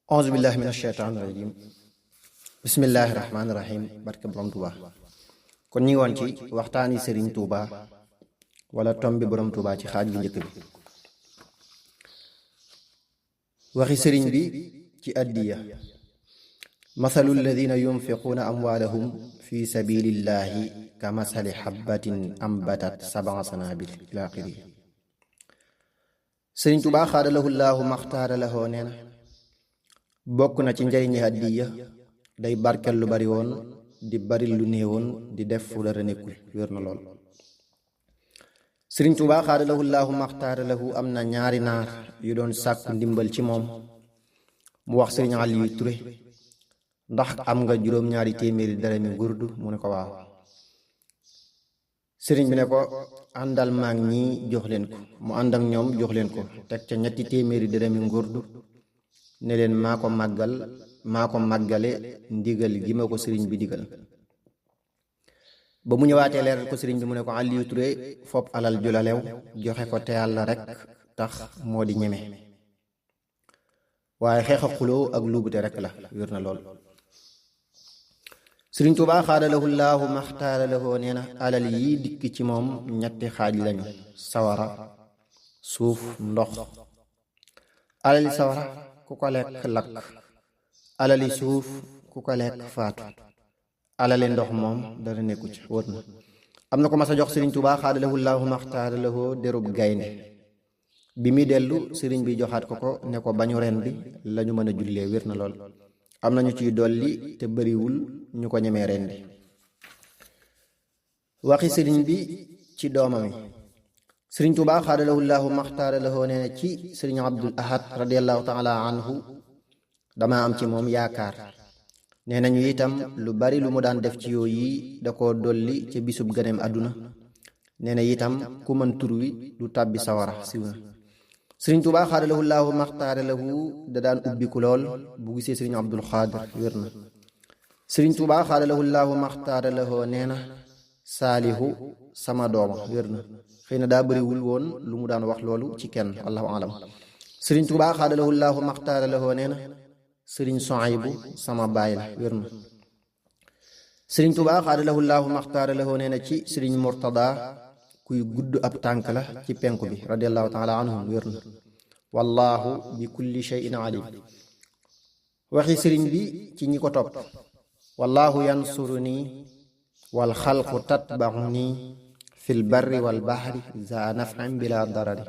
auzu billahi min asheytaan rajim bismillahi rahmaani rahim barke borom tuuba kon ñi ngi woon ci waxtaani sëriñ tuuba wala tombi borom tuuba ci xaaj bu njëkk bi waxi sëriñ bi ci addiya masalu alladina yunfiquuna amwaalahum fi sabilillahi ka masali xabbatin ambatat sab'a sanabil ila axiri sëriñ tuuba xaadalahu llaahu maxtaara lahoo nee na bokk na ci njariñi addiya day barkel lu bari woon di bari lu néewoon di def fu dara nekkul wér na lool sëriñ Tuubaa xaadalahu llaahu maxtaara lahu am na ñaari naar yu doon sàkku ndimbal ci moom mu wax sëriñ Aliyu Ture ndax am nga juróom-ñaari téeméeri dërëmi ngurdu mu ne ko waaw sëriñ bi ne ko àndal maag ñii jox leen ko mu ànd ak ñoom jox leen ko teg ca ñetti téeméeri dërëmi ngurdu ne leen maa ko màggale ndigal gi ma ko sëriñ bi digal ba mu ñëwaatee leeral ko sëriñ bi mu ne ko Aliyu Ture fopp alal ju la lew joxe ko te yàlla rek tax moo di ñeme waaye xeex a xuloo ak luubute rek la wér na lool sëriñ Tuubaa xaadalahu llaahu maxtaara lahoo nee na alal yi dikk ci moom ñetti xaaj lañu sawara suuf ndox alali sawara ku ko lekk lakk alali suuf ku ko lekk faatu alali ndox moom dara nekku ci wóor na am na ko mas a jox sëriñ Tuubaa xaadalahu llaahu maxtaara lahoo derub gaynde bi muy dellu sëriñ bi joxaat ko ne ko bañu ren bi lañu mën a jullee wér na lool am na ñu ciy dolli te bariwul ñu ko ñemee ren bi waxi sëriñ bi ci doomam yi sëriñ Tuubaa xaadalahu llaahu maxtaara lahoo nee na ci sëriñ Abdul Ahad radiallahu taala anhu dama am ci moom yaakaar nee nañu itam lu bari lu mu daan def ci yooyu yi da ko dolli ca bisub ganeem àdduna nee na itam ku mën tur wi du tàbbi sawara siw na sëriñ Tuubaa xaadalahu llaahu maxtaara lahu da daan ubbiku lool bu gisee sëriñ Abdul Xaadir wér na sëriñ Tuubaa xaadalahu llaahu maxtaara lahoo nee na saalihu sama dooma wér na xëy na daa bëriwul woon lu mu daan wax loolu ci kenn allahu alam sëriñ Tuubaa xaadalahu llaahu maxtaara lahoo nee na sëriñ Sohaybu sama baay la wér na sëriñ Tuubaa xaadalahu llaahu maxtaara lahoo nee na ci sëriñ Murtada kuy gudd ab tànk la ci penku bi radiallahu taala anhum wér na wallahu bi kulli shay'in alim waxi sëriñ bi ci ñi ko topp wallahu yansuruni wal xalqu tatbaxuni fil barri wal bahri za naf'in bila darari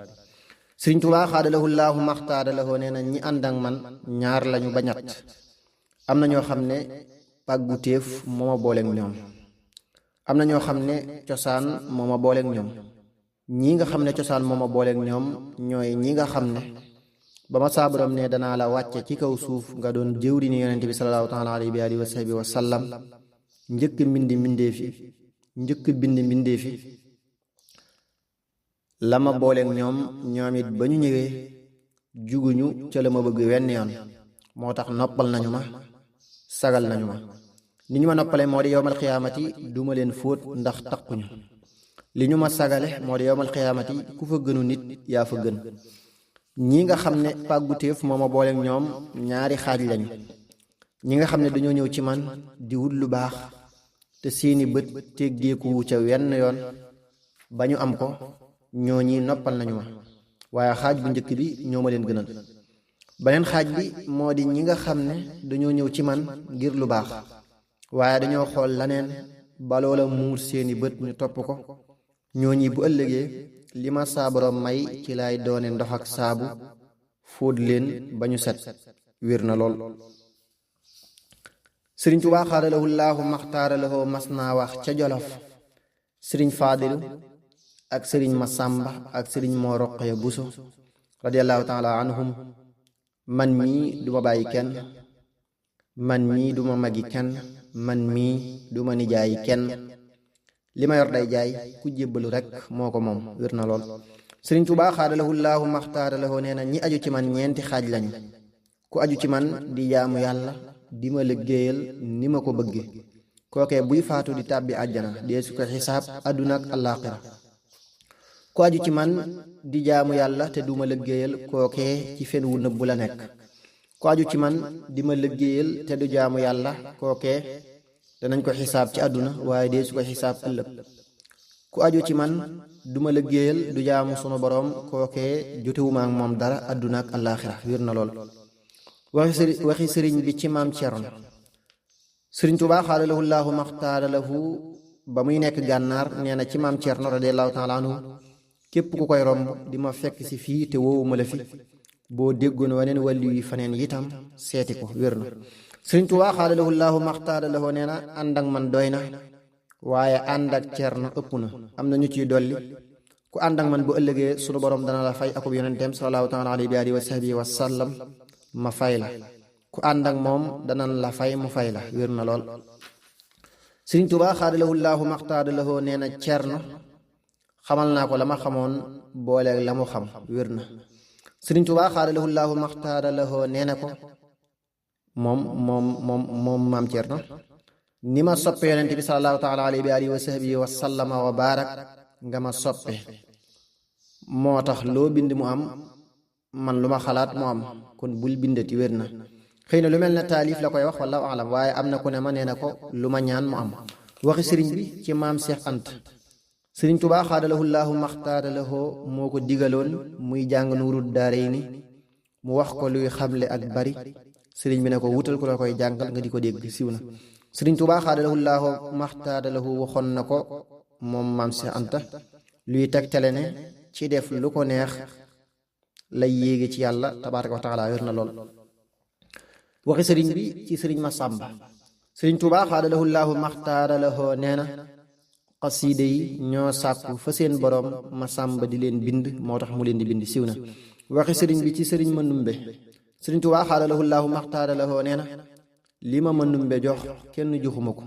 sëriñ Tuubaa xaadalahu llaahu maxtaara lahoo nee na ñi ànd ak man ñaar lañu ba ñett am na ñoo xam ne pàggu téef moo ma booleeg ñoom am na ñoo xam ne cosaan moo ma booleeg ñoom ñi nga xam ne cosaan moo ma booleeg ñoom ñooy ñi nga xam ne ba ma saa borom ne danaa la wàcce ci kaw suuf nga doon jëwri ni yonente bi salallaahu taala alayhi wa alihi wa sahbihi wa sallam njëkk bind mbindeefi la ma booleeg ñoom it ba ñu ñëwee juguñu ca la ma bëgg wenn yoon moo tax noppal nañu ma sagal nañu ma ni ñu ma noppale moo di yowmal xiyaamati duma leen fóot ndax takkuñu li ñu ma sagale moo di yowmal xiyaamati ku fa gënu nit yaa fa gën ñi nga xam ne pàggutéef moo ma booleeg ñoom ñaari xaaj lañu ñi nga xam ne dañoo ñëw ci man di wut lu baax te seeni bët teggeeku ca wenn yoon ba ñu am ko ñoo ñi noppal nañu ma waaye xaaj bu njëkk bi ñoo ma leen gënal beneen xaaj bi moo di ñi nga xam ne dañoo ñëw ci man ngir lu baax waaye dañoo xool laneen ba loola muur seeni bët ñu topp ko ñoo ñi bu ëllëgee li ma saa boroom may ci lay doone ndox ak saabu fóot leen ba ñu set wér na lool sëriñ Tuubaa xaadalahu llaahu maxtaara lahoo mas naa wax ca Jolof sëriñ Faadilu ak sëriñ Masamba ak sëriñ Moo Roqaya Buso radiallahu taala anhum man mii duma bàyyi kenn man mii duma magi kenn man mii duma nijaayi kenn li ma yor day jaay ku jébbalu rekk moo ko moom wér na lool sëriñ Tuubaa xaadalahu llaahu maxtaara lahoo nee na ñi aju ci man ñeenti xaaj lañu ku aju ci man di jaamu yàlla di ma liggéeyal ni ma ko bëgge kookee buy faatu di tàbbi àjjana dee su ko xisaab àdduna ak àllaaxira ku aju ci man di jaamu yàlla te duma liggéeyal kookee ci fen wu nëbbu la nekk ku aju ci man di ma liggéeyal te du jaamu yàlla kookee danañ ko xisaab ci àdduna waaye dee su ko xisaab ëllëg ku aju ci man du ma liggéeyal du jaamu sunu boroom kookee jotewuma ak moom dara àdduna ak àllaaxira wér na lool waxi sëriñ bi ci maam Cerno sëriñ Tuubaa xaadalahu llaahu maxtaara lahu ba muy nekk gànnaar nee na ci maam Cerno radiyallaahu taala anhu képp ku koy romb di ma fekk si fii te woowuma la fi boo déggoon waneen wàllu yi faneen itam seeti ko wér na sëriñ Tuubaa xaadalahu llaahu maxtaara lahu nee na ànd ak man doy na waaye ànd ak Cerno ëpp na am na ñu ciy dolli ku ànd ak man bu ëllëgee sunu borom dana la fay akub yonenteem salallaahu taala alayhi wa sahbihi wa sallam ma fay la ku ànd ak moom danañ la fay mu fay la wér na lool sëriñ Tuubaa xaadalahu llaahu maxtaara lahu nee na Cerno xamal naa ko la ma xamoon booleeg la mu xam wér na sëriñ Tuubaa xaadalahu llaahu maxtaara lahu nee na ko moom maam Cerno ni ma soppe yonent bi salallaahu taala alayhi wa sahbihi wa sallama wa baarak nga ma soppe moo tax loo bind mu am man lu ma xalaat mu am kon bul bindati wér na xëy na lu mel ne taalif la koy wax wallaahu alam waaye am na ku ne ma nee na ko lu ma ñaan mu am waxi sëriñ bi ci maam Seex Anta sëriñ Tuubaa xaadalahu llaahu maxtaara lahu moo ko digaloon muy jàng Nuurud Daarayni mu wax ko luy xamle ak bari sëriñ bi ne ko wutal ku la koy jàngal nga di ko dégg siw na sëriñ Tuubaa xaadalahu llaahu maxtaara lahu waxoon na ko moom maam Seex Anta luy tegtale ne ci def lu ko neex lay yéege ci yàlla tabaaraka wa taala wér na lool waxi sëriñ bi ci sëriñ Masamba sëriñ Tuubaa xaadalahu llaahu maxtaara lahu nee na xasiide yi ñoo sàkku fa seen boroom Masamba di leen bind moo tax mu leen di bind siw na waxi sëriñ bi ci sëriñ Mandumbe sëriñ Tuubaa xaadalahu llaahu maxtaara lahu nee na li ma Mandumbe jox kenn joxuma ko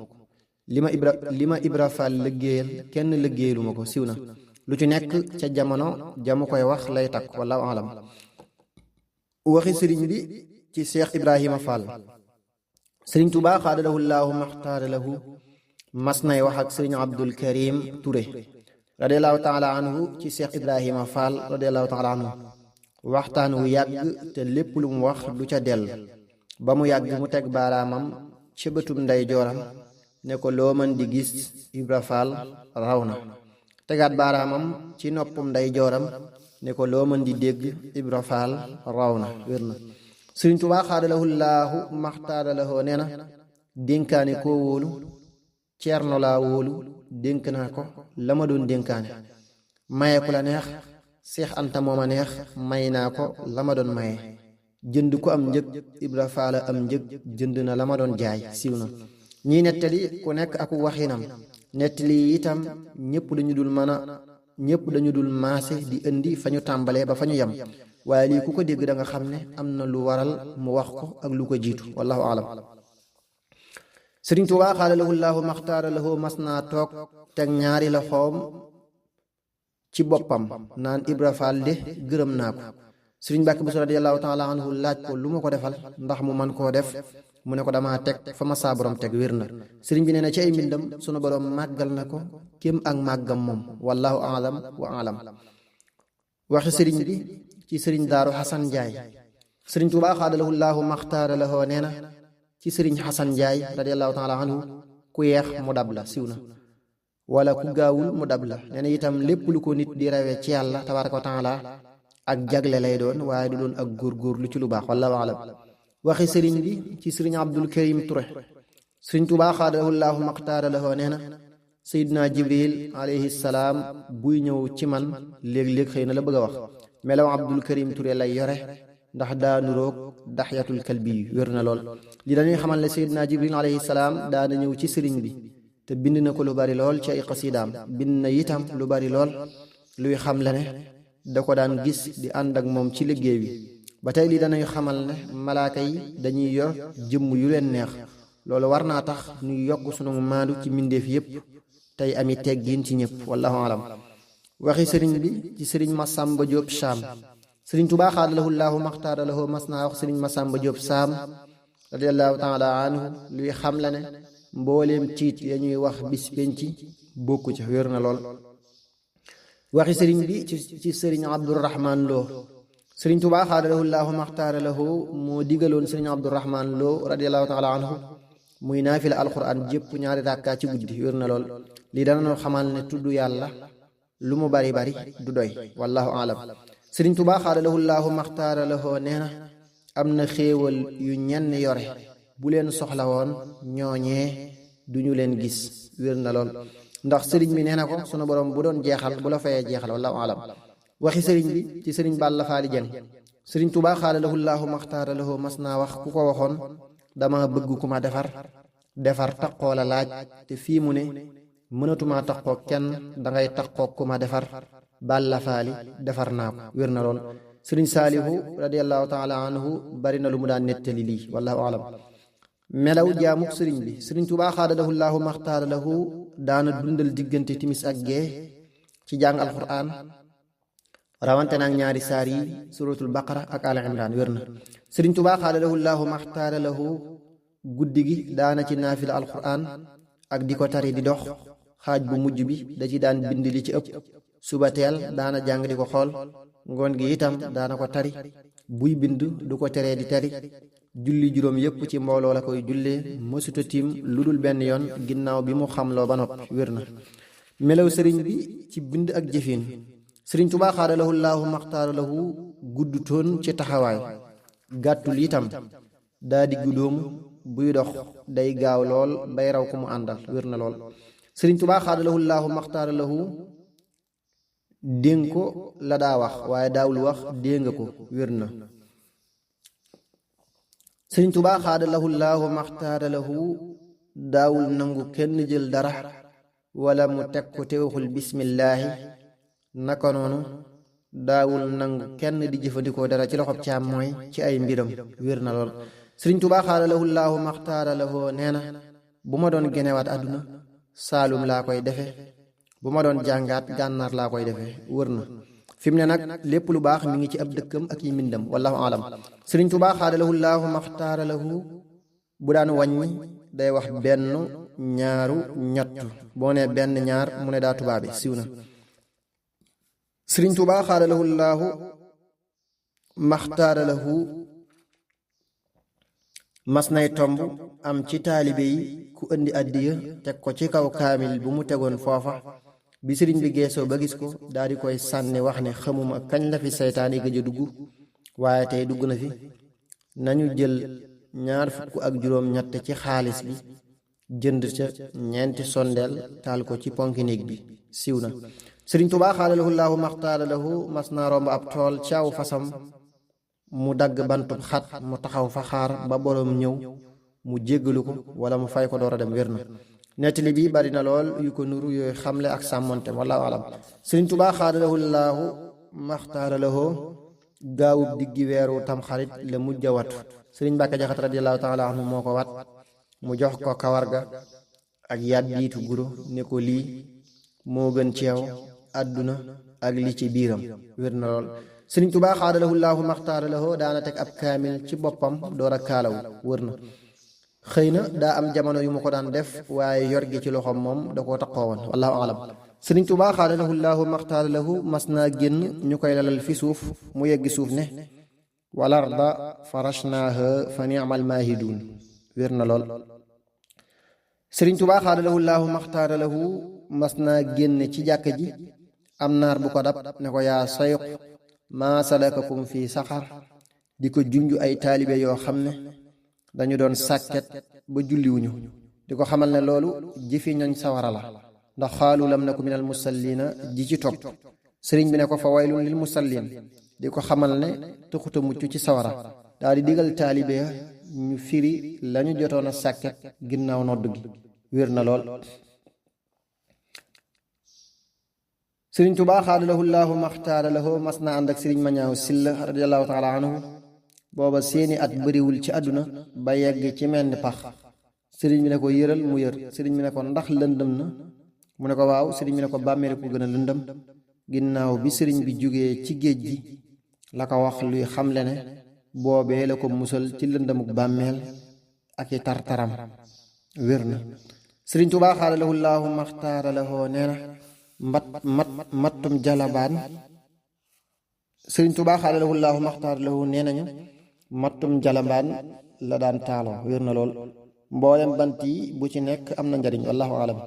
li ma Ibra Faal liggéeyal kenn liggéeyaluma ko siw na lu ci nekk ca jamono jamu koy wax lay takk wallaahu alam waxi sëriñ bi ci Seex Ibrahima Fall sëriñ Tuubaa xaadalahu llaahu maxtaara lahu mas nay wax ak sëriñ Abdul Karim Touré radiyallaahu taala anhu ci Seex Ibrahima Fall radiyallaahu taala anhu waxtaan wu yàgg te lépp lu mu wax du ca dell ba mu yàgg mu teg baaraamam ci bëtum ndey jooram ne ko loo mën di gis Ibra Fall raw na tegaat baaraamam ci noppum ndey jooram ne ko loo mën di dégg Ibra Fall raw na wér na sëriñ Tuubaa xaadalahu llaahu maxtaara lahu nee na dénkaane koo wóolu Cerno laa wóolu dénk naa ko la ma doon dénkaane maye ku la neex Seex Anta mooma neex may naa ko la ma doon maye jënd ku am njëg Ibra Faal am njëg jënd na la ma doon jaay siiw na ñii nettali ku nekk ak waxinam nettali itam ñëpp dañu dul maase di indi fa ñu tàmbalee ba fa ñu yem waaye lii ku ko dégg da nga xam ne am na lu waral mu wax ko ak lu ko jiitu wallaahu alam sëriñ Tuubaa xaadalahu llaahu maxtaara lahu mas naa toog teg ñaari loxoom ci boppam naan Ibra Faal de gërëm naa ko sëriñ Mbàkke Buso radiyallaahu taala anhu laaj ko lu ma ko defal ndax mu man koo def mu ne ko damaa teg fa ma saa borom teg wér na sëriñ bi nee na ci ay mbindam sunu borom màggal na ko kéem ak màggam moom wallaahu alam wa alam waxi sëriñ bi ci sëriñ Daaru Xasan Njaay sëriñ Tuubaa xaadalahu llaahu maxtaara lahu nee na ci sëriñ Xasan Njaay radiyallaahu taala anhu ku yeex mu dab la siw na wala ku gaawul mu dab la nee na itam lépp lu ko nit di rawee ci yàlla tabaaraka wa taala ak jagle lay doon waaye du doon ak góorgóorlu ci lu baax wallaahu alam waxi sëriñ bi ci sëriñ Abdul Karim Touré sëriñ Tuubaa xaadalahu llaahu maxtaara lahu nee na Seydina Jibril alayhi salaam buy ñëw ci man léeg-léeg xëy na la bëgg a wax melaw Abdul Karim Touré lay yore ndax daa nuroog daxyatul kalbi yi wér na lool li dañuy xamal ne Seydina Jibril alayhi salaam daana ñëw ci sëriñ bi te bind na ko lu bari lool ci ay xasidaam bind na itam lu bari lool luy xam le ne da ko daan gis di ànd ak moom ci liggéey bi ba tey lii danañ xamal ne malaaka yi dañuy yor jëmm yu leen neex loolu war naa tax ñuy yokk sunu maandu ci mbindeef yépp tey ami teggiin ci ñëpp wallahu alam waxi sëriñ bi ci sëriñ Masamba Jóob Saam sëriñ Tuubaa xaadalahu llaahu maxtaara lahu mas naa wax sëriñ Masamba Jóob Saam radiyallaahu taala anhu luy xam la ne mbooleem tiit ya ñuy wax bis penci bokku ca wér na lool waxi sëriñ bi ci sëriñ Abdurahmaan Lo sëriñ Tuubaa xaadalahu llaahu maxtaara lahu moo digaloon sëriñ Abdurahmaan Lo radiyallahu taala anhu muy naafila alquran jépp ñaari ràkkaa ci guddi wér na lool lii dana noo xamal ne tudd yàlla lu mu bari bari du doy wallahu alam sëriñ Tuubaa xaadalahu llaahu maxtaara lahu nee na am na xéewal yu ñenn yore bu leen soxla woon ñooñee duñu leen gis wér na lool ndax sëriñ bi nee na ko sunu borom bu doon jeexal bu la fayee jeexal wallahu alam waxi sëriñ bi ci sëriñ Balla Faali Jeng sëriñ Tuubaa xaadalahu llaahu maxtaara lahu mas naa wax ku ko waxoon dama bëgg ku ma defar taqoo la laaj te fii mu ne mënatumaa taqoo kenn dangay taqoo ku ma defar Balla Faali defar naa ko wér na lool sëriñ Saalihu radiyallahu taala anhu bari na lu mu daan nettali lii wallahu alam melaw jaamuk sëriñ bi sëriñ Tuubaa xaadalahu llaahu maxtaara lahu daana dundal diggante timis ak gee ci jàng alquran rawante naag ñaari saar yi suratul baqara ak al imran wér na sëriñ Tuubaa xaadalahu llaahu maxtaara lahu guddi gi daana ci naafila alquran ak di ko tari di dox xaaj bu mujj bi da ci daan bind li ci ëpp suba teel daana jàng di ko xool ngoon gi itam daana ko tari buy bind du ko teree di tari julli juróom yépp ci mbooloo la koy jullee mësuta tiim lu dul benn yoon ginnaaw bi mu xamloo ba noppi wér na melaw sëriñ bi ci bind ak jëfin sëriñ Tuubaa xaadalahu llaahu maxtaara lahu guddutoon ci taxawaay gàttul itam daa diggu doomu buy dox day gaaw lool bay raw ku mu àndal wér na lool sëriñ Tuubaa xaadalahu llaahu maxtaara lahu dénk ko la daa wax waaye daawul wax dénga ko wér na sëriñ Tuubaa xaadalahu llaahu maxtaara lahu daawul nangu kenn jël dara wala mu teg ko te waxul bismillaahi naka noonu daawul nangu kenn di jëfandikoo dara ci loxob càmmooñ ci ay mbiram wér na lool sëriñ Tuubaa xaadalahu llaahu maxtaara lahu nee na bu ma doon genewaat àdduna saalum laa koy defe bu ma doon jàngaat gànnaar laa koy defe wër na fi mu ne nag lépp lu baax mi ngi ci ab dëkkam ak yi mbindam wallahu alam sëriñ Tuubaa xaadalahu llaahu maxtaara lahu bu daan wàññi day wax benn ñaaru ñett boo ne benn ñaar mu ne daa tubaabi siw na sëriñ Tuubaa xaadalahu llaahu maxtaara lahu mas nay tomb am ci taalibe yi ku indi addiya teg ko ci kaw kaamil bu mu tegoon foofa bi sëriñ bi geesoo ba gis ko daal di koy sànni wax ne xamuma kañ la fi seytaan yi gëj a dugg waaye tey dugg na fi nañu jël 27 ci xaalis bi jënd ca ñeenti sondeel taal ko ci ponki néeg bi siiw na sëriñ Tuubaa xaadalahu llaahu maxtaara lahu mas naa romb ab tool ci aw fasam mu dagg bantub xat mu taxaw fa xaar ba boroom ñëw mu jéggalu ko wala mu fay ko door a dem wér na nettali bi bari na lool yu ko nuru yooyu xamle ak sàmmonte wallahu alam sëriñ Tuubaa xaadalahu llaahu maxtaara lahu gaawub diggi weeru tamxarit la mujj a watu sëriñ Mbàkke Jaxate radiyallahu taala anhu moo ko wat mu jox ko kawar ga ak yàddiitu guro ne ko lii moo gën ci yow àdduna ak li ci biiram wér na lool sëriñ Tuubaa xaadalahu llaahu maxtaara lahu daana teg ab kaamil ci boppam door a kaalawu wër na xëy na daa am jamono yu mu ko daan def waaye yor gi ci loxoom moom da koo taqoo woon wallahu alam sëriñ Tuubaa xaadalahu llaahu maxtaara lahu mas naa génn ñu koy lalal fi suuf mu yeggi suuf ne walarda farashnaaha fa ni'mal maahiduun wér na lool sëriñ Tuubaa xaadalahu llaahu maxtaara lahu mas naa génn ci jàkka ji am naar bu ko dab ne ko yaa sayq maa salakakum fii saxar di ko junj ay taalibe yoo xam ne dañu doon sàkket ba julliwuñu di ko xamal ne loolu jëfi ñoñ sawara la ndax xaalu lam naku minal musallina ji ci topp sëriñ bi ne ko fa waylun lil musallin di ko xamal ne taxuta mucc ci sawara daal di digal taalibe ya ñu firi lañu jotoon a sàkket ginnaaw nodd gi wér na lool sëriñ Tuubaa xaadalahu llaahu maxtaara lahu mas na ànd ak sëriñ Mañaaw Silla radiyallahu taala anhu booba seeni at bëriwul ci àdduna ba yegg ci menn pax sëriñ bi ne ko yëral mu yër sëriñ bi ne ko ndax lëndëm na mu ne ko waaw sëriñ bi ne ko bàmmeel ko gën a lëndëm ginnaaw bi sëriñ bi jógee ci géej gi la ko wax luy xamle ne boobee la ko musal ci lëndëmuk bàmmeel ak i tartaram wér na sëriñ Tuubaa xaadalahu llaahu maxtaara lahu nee na mattum jalabaan sëriñ Tuubaa xaadalahu llaahu maxtaar lahu nee nañu mattum jalambaan la daan taaloo wér na lool mboolem bant yi bu ci nekk am na njariñ wallahu alam